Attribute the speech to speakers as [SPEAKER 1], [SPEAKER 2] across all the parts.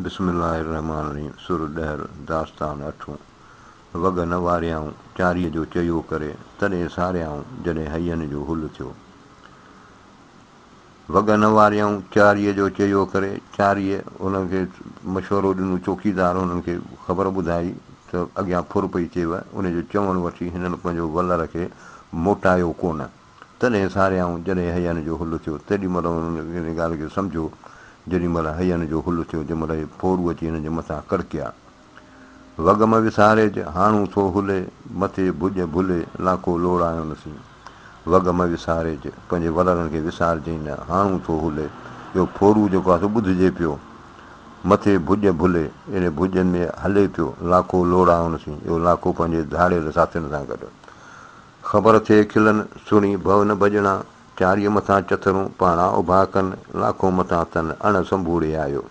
[SPEAKER 1] بسم الله الرحمٰن الرحيم سر ڏهر، داستان اٺون، وڳ نه واريائون، چاريء جو چيو ڪري، تڏهن ساريائون، جڏهن هيئن جو هل ٿيو. وڳ نه واريائون، چاريء جو چيو ڪري، چاريء انهن کي مشورو ڏنو، چوڪيدار انهن کي خبر ٻڌائي ته اڳيان ڦر پئي ٿئيو، ان جو چوڻ وٺي هنن پنهنجو ولر کي موٽايو ڪونه. تڏهن ساريائون، جڏهن حيان جو حل ٿيو، تيڏي مهل هنن ان ڳالهه کي سمجهيو، جيڏي مهل حيان جو حل ٿيو، جنهن مهل اهي ڦورو اچي هنن جي مٿان ڪڙڪيا. وڳ م وساريج، هاڻون ٿو هلي، مٿي ڀڄ ڀلي، لاکو لوڙايون سين. وڳ م وساريج، پنهنجي ولرن کي وسارجئين نه، هاڻون ٿو هلي، اهو ڦورو جيڪو آهي سو ٻڌجي پيو. مٿي ڀڄ ڀلي، يعني ڀڄن ۾ هلي پيو، لاکو لوڙايون سين، اهو لاکو پنهنجي ڌاڙيل ساٿين سان گڏ. خبر ٿئي کلن، سڻي ڀؤ نه ڀڄڻا، چاريء مٿان چٿرون، پاڻا اڀا ڪن، لاکو مٿان تن، اڻ سنڀوڙي آيو.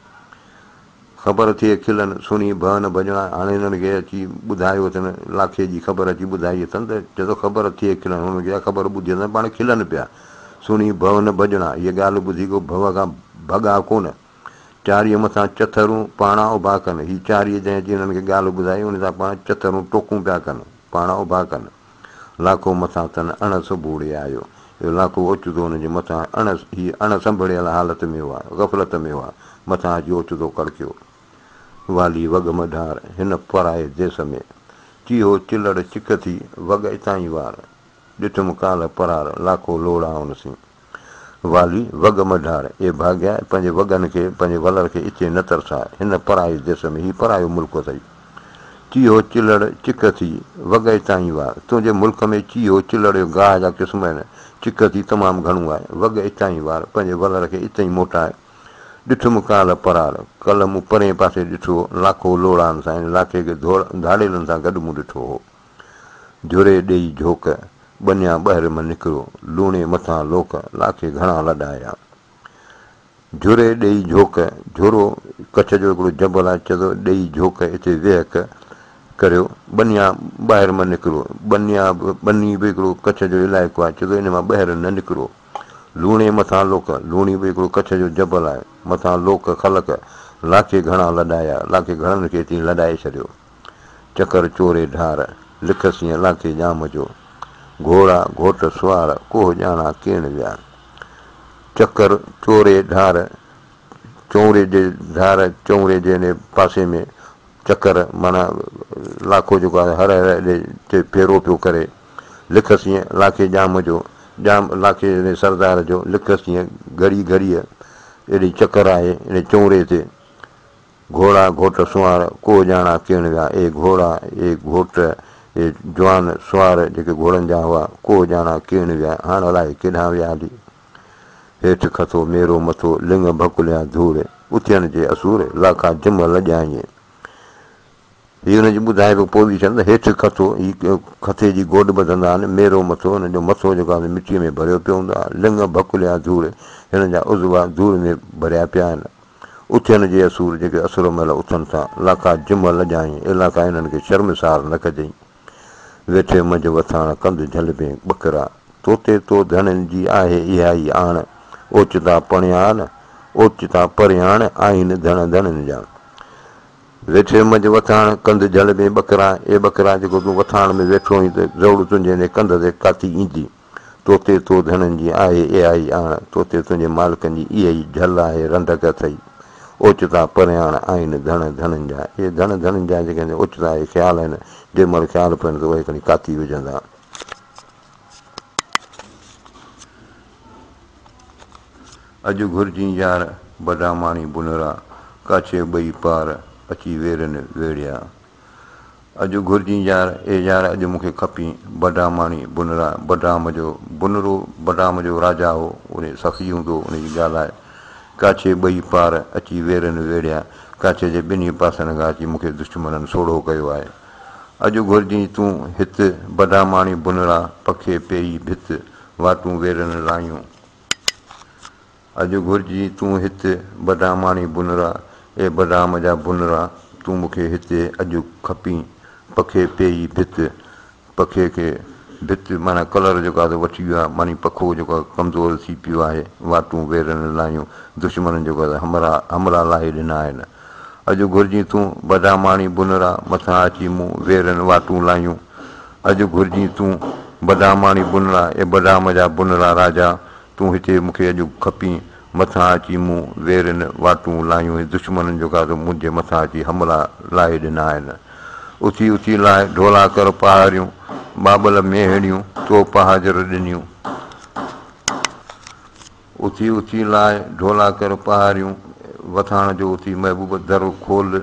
[SPEAKER 1] خبر ٿئي کلن، سڻي ڀؤ نه ڀڄڻا، هاڻي هنن کي اچي ٻڌايو اٿن، لاکي جي خبر اچي ٻڌائي اٿن ته چئي ٿو خبر ٿئي کلن، هنن کي اها خبر ٻڌي اٿن، پاڻ کلن پيا، سڻي ڀؤ نه ڀڄڻا، هيء ڳالهه ٻڌي ڪو ڀؤ کان ڀڳا ڪونه. چاريء مٿان چٿرون، پاڻا اڀا ڪن، هي چاريء جنهن اچي هنن کي ڳالهه ٻڌائي، ان سان پاڻ چٿرون ٽوڪون پيا ڪن. پاڻ اڀا ڪن. لاکو مٿان تن اڻ سنڀوڙي آيو. اهو لاکو اوچتو هن جي مٿان اڻ هي اڻ سنڀڙيل حالت ۾ هئا، غفلت ۾ هئا، مٿان اچي اوچتو ڪڙڪيو. والي وڳ م ڍار، هن پرائي ديس ۾. چيهو چلڙ چڪ ٿي، وڳ اتان ئي وار. ڏٺم ڪالهه پرار، لاکو لوڙائن سين. والي، وڳ م ڍار، اي ڀاڳيا، پنهنجي وڳن کي، پنهنجي ولر کي اتي نه ترساء، هن پرائي ديس ۾، هي پرايو ملڪ اٿئي. چيهو چلڙ چڪ ٿي، وڳ اتان ئي وار. تنهنجي ملڪ ۾ چيهو چلڙ جو گاهه جا قسم آهن، چڪ ٿي تمام گهڻو آهي. وڳ اتان ئي وار، پنهنجي ولر کي اتي ئي موٽاء. ڏٺم ڪالهه پرار، ڪلهه مون پرئين پاسي ڏٺو، لاکو لوڙان سان، يعني لاکي کي ڌاڙيلن سان گڏ مون ڏٺو هو. جهري ڏيئي جهوڪ، ٻنيا ٻهر م نڪرو، لوڻي مٿان لوڪ، لاکي گهڻا لڏايا. جهري ڏيئي جهوڪ، جهرو ڪڇ جو هڪڙو جبل آهي، چئي ٿو ڏيئي جهوڪ اتي ويهڪ ڪريو، ٻنيا ٻاهر م نڪرو، ٻنيا به ٻني به هڪڙو ڪڇ جو علائقو آهي، چئي ٿو ان مان ٻاهر نه نڪرو. لوڻي مٿان لوڪ، لوڻي به هڪڙو ڪڇ جو جبل آهي، مٿان لوڪ، خلق، لاکي گهڻا لڏايا، لاکي گهڻن کي اتي لڏائي ڇڏيو. چڪر چوري ڍار، لک سين لاکي ڄام جو. گهوڙا گهوٽ سوار، ڪوهه ڄاڻا ڪيڻ ويا. چڪر چوري ڍار، چونري جي ڍار، چونري جي انهي پاسي ۾ چڪر معنيٰ لاکو جيڪو آهي هر هر ايڏي تي ڦيرو پيو ڪري. لک سين لاکي ڄام جو، ڄام لاکي انهي سردار جو، لک سين گهڙي گهڙيء ايڏي چڪر آهي انهي چونري تي. گهوڙا گهوٽ سنوار، ڪو ڄاڻا ڪيڻ ويا، اي گهوڙا، اي گهوٽ، اي جوان سوار جيڪي گهوڙن جا هئا، ڪو ڄاڻا ڪيڻ ويا، هاڻ الائي ڪيڏانهن ويا هلي. هيٺ کٿو ميرو مٿو، لڱ ڀڪليا ڌوڙ، اٿين جي اسور، لاکا جم لڄائين. هي ان جي ٻڌائي پيو پوزيشن ته هيٺ کٿو، هي کٿي جي گوڏ ٻڌندا آهن، ميرو مٿو، هن جو مٿو جيڪو آهي مٽيء ۾ ڀريو پيو هوندو آهي، لڱ ڀڪليا ڌوڙ، هن جا عضوا ڌوڙ ۾ ڀريا پيا آهن. اٿين جي اسور، جيڪي اسر مهل اٿن ٿا، لاکا جم لڄائين، اي لاکا هنن کي شرمسار نه ڪجئين. ويٺي منجهه وٿاڻ، ڪنڌ جهلبين ٻڪرا، توتي تو ڌڻين جي آهي اها ئي آڻ، اوچتا پڻيان، اوچتا پرياڻ، آهين ڌڻ ڌڻين جا. ويٺي منجهه وٿاڻ، ڪنڌ جهلبين ٻڪرا، اي ٻڪرا جيڪو تون وٿاڻ ۾ ويٺو آهين ته ضرور تنهنجي انهي ڪنڌ تي ڪاٿي ايندي. توتي تو ڌڻين جي آهي اها ئي آڻ، توتي تنهنجي مالڪن جي اها ئي جهل آهي، رنڊڪ اٿئي. اوچتا پرياڻ آهن ڌڻ ڌڻين جا. اهي ڌڻ ڌڻين جا جيڪي آهن اوچتا اهي خيال آهن، جنهن مهل خيال پين ته اهي کڻي ڪاٿي وجهندا. اڄ گهرجين يار، بڊاماڻي بنرا، ڪاڇي ٻئي پار، اچي ويرين ويڙهيا. اڄ گهرجين يار، اي يار اڄ مون کي کپين، بڊاماڻي بنرا، بڊام جو بنرو، بڊام جو راجا هو، ان سخي هوندو هو، ان جي ڳالهه آهي. ڪاڇي ٻئي پار، اچي ويرين ويڙهيا. ڪاڇي جي ٻنهي پاسن کان اچي مون کي دشمنن سوڙهو ڪيو آهي. اڄ گهرجين تون هت، بڊاماڻي بنرا، پکي پيئي ڀت، واٽون ويرين لايون. اڄ گهرجي تون هت، بڊاماڻي بنرا، اي بڊام جا بنرا، تون مون کي هتي اڄ کپين، پکي پيئي ڀت، پکي کي ڀت معنيٰ ڪلر جيڪو آهي سو وٺي ويو آهي، معني پکو جيڪو آهي ڪمزور ٿي پيو آهي، واٽون ويرن لايون، دشمنن جيڪو آهي سو حملا لاهي ڏنا آهن. اڄ گهرجين تون بڊاماڻي بنرا، مٿان اچي مون ويرن واٽون لايون. اڄ گهرجين تون بڊاماڻي بنرا، اي بڊام جا بنرا راجا، تون هتي مون کي اڄ کپين، مٿان اچي مون ويرن واٽون لايون. هي دشمنن جو ڪا تو منهنجي مٿان اچي حملا لاهي ڏنا آهن. اٿي اٿي لاء ڍولا ڪر پهاريون، ٻاٻل مينهڙيون تو پهاجر ڏنيون. اٿي اٿي لاء ڍولا ڪر پهاريون، وٿاڻ جو اٿي محبوب در کول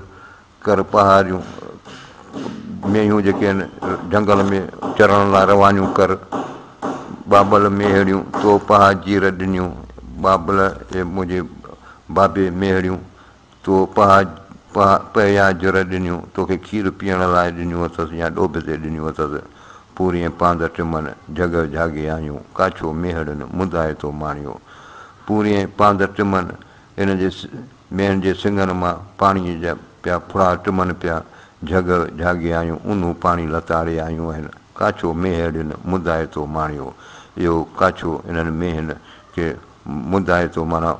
[SPEAKER 1] ڪر پهاريون، مينهيون جيڪي آهن جهنگل ۾ چرڻ لاء روانيون ڪر، ٻاٻل مينهڙيون تو پهاجير ڏنيون، ٻاٻل اي منهنجي بابي مينهڙيون تو پهيا جر ڏنيون، توکي کير پيئڻ لاء ڏنيون اٿس يا ڏوڀ تي ڏنيون اٿس. پورينء پاند ٽمن، جهڳ جهاڳي آيون، ڪاڇو ميهڙن مندائتو ماڻيو. پورينء پاند ٽمن، ان جي مينهن جي سڱن مان پاڻيء جا پيا ڦڙا ٽمن پيا، جهڳ جهاڳي آيون، اونهون پاڻي لتاڙي آيون آهن. ڪاڇو ميهڙين مندائتو ماڻيو. اهو ڪاڇو انهن مينهن کي مندائتو معنيٰ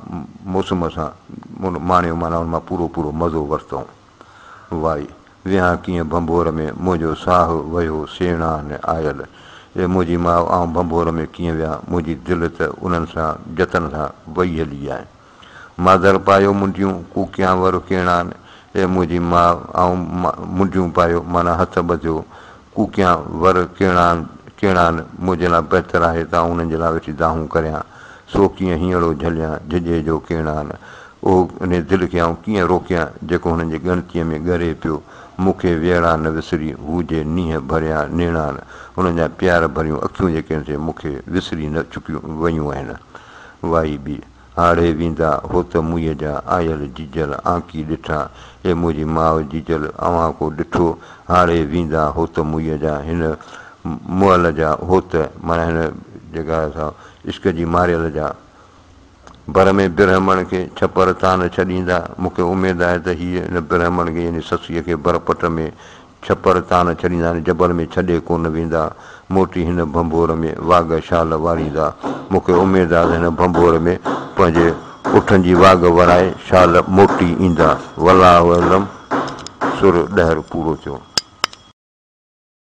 [SPEAKER 1] موسم سان ماڻيو معنيٰ ان مان پورو پورو مزو ورتائون. وائي، ويهان ڪيئن ڀنڀور ۾، منهنجو ساهه ويو سيڻان آيل. اي منهنجي ماء، آئون ڀنڀور ۾ ڪيئن ويهان، منهنجي دل ته انهن سان جتن سان وئي هلي آهي. مادر پايو منڊيون، ڪوڪيان ور ڪيڻان. اي منهنجي ماء، آئون منڊيون پايو معنيٰ هٿ ٻڌيو، ڪوڪيان ور ڪيڻان، ڪيڻان، منهنجي لاء بهتر آهي ته آئون انهن جي لاء ويٺي دانهون ڪريان، سو ڪيئن هينئڙو جهليان، جهڄي جو ڪيڻان. اهو انهي دل کي آئون ڪيئن روڪيان، جيڪو هنن جي ڳڻتيء ۾ ڳري پيو. مون کي ويڙا نه وسري، هو جي نينهن ڀريا نيڻان، هنن جا پيار ڀريون اکيون جيڪي آهن سي مون کي وسري نه چڪيون ويون آهن. وائي ٻي. هاڙهي ويندا هوت موئي جا آيل جيجل آنڪي ڏٺا، اي منهنجي ماء جيجل اوهان ڪو ڏٺو، هاڙهي ويندا هوت موئي جا هن مئل جا هوت معنيٰ هن جيڪا سا عشق جي ماريل جا بر ۾ برهمڻ کي ڇپر تان نه ڇڏيندا، مون کي اميد آهي ته هيء هن برهمڻ کي يعني سسئيء کي بر پٽ ۾ ڇپر تان نه ڇڏيندا يعني جبل ۾ ڇڏي ڪونه ويندا، موٽي هن ڀنڀور ۾ واڳ شال واريندا. مون کي اميد آهي ته هن ڀنڀور ۾ پنهنجي اٺن جي واڳ ورائي شال موٽي ايندا. والله اعلم. سر ڏهر پورو ٿيو.